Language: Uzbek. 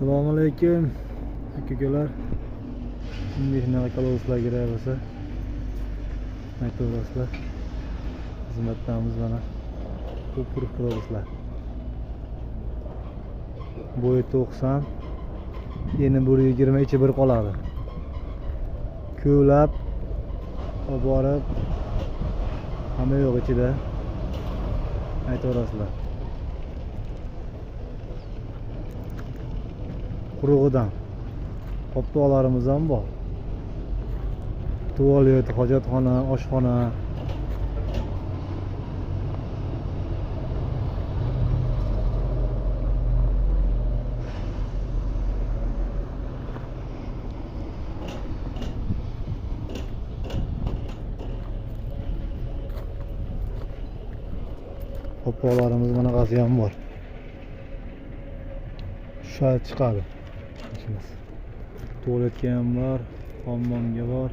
Assalomu alaykum aka-ukalar. Kimga shunaqa koloslar kerak bo'lsa aytaverasizlar. Xizmatdamiz mana. Quruq koloslar. Bo'yi 90, eni 120, ichi bir qoladi. Ko'lab olib borib hamma yo'q ichida. Aytaverasizlar. Qurug'idan qopqoqlarimiz ham bor. Tualet, hojatxona, oshxona. Qopqoqlarimiz bunaqasi ham bor. Shu chiqadi. Ishimiz. Tualetga ham bor, hammomga bor.